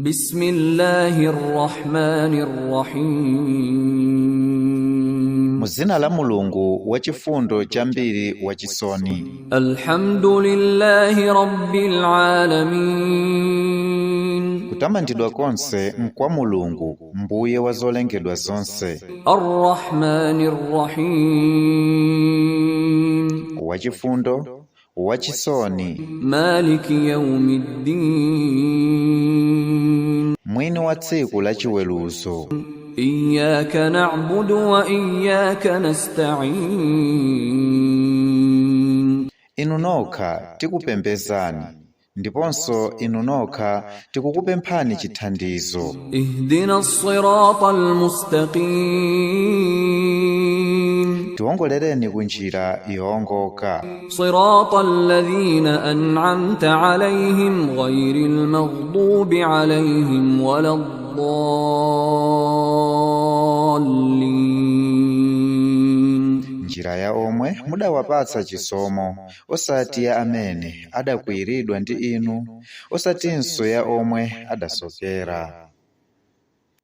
بسم الله الرحمن الرحيم. Mu dzina la Mulungu wachifundo chambiri, wachisoni. الحمد لله رب العالمين. Kutamandidwa konse nkwa Mulungu, Mbuye wa zolengedwa zonse. الرحمن الرحيم. Wachifundo, wachisoni. مالك يوم الدين. Mwini wa tsiku la chiweruzo. إياك نعبد وإياك نستعين. Inu nokha tikupembezani, ndiponso inu nokha tikukupemphani chithandizo. اهدنا الصراط المستقيم. Tiwongolereni ku njira yowongoka. صراط الذين أنعمت عليهم، غير المغضوب عليهم ولا الضالين. Njira ya omwe mudawapatsa chisomo, osati ya amene adakwiyiridwa ndi inu, osatinso ya omwe adasokera.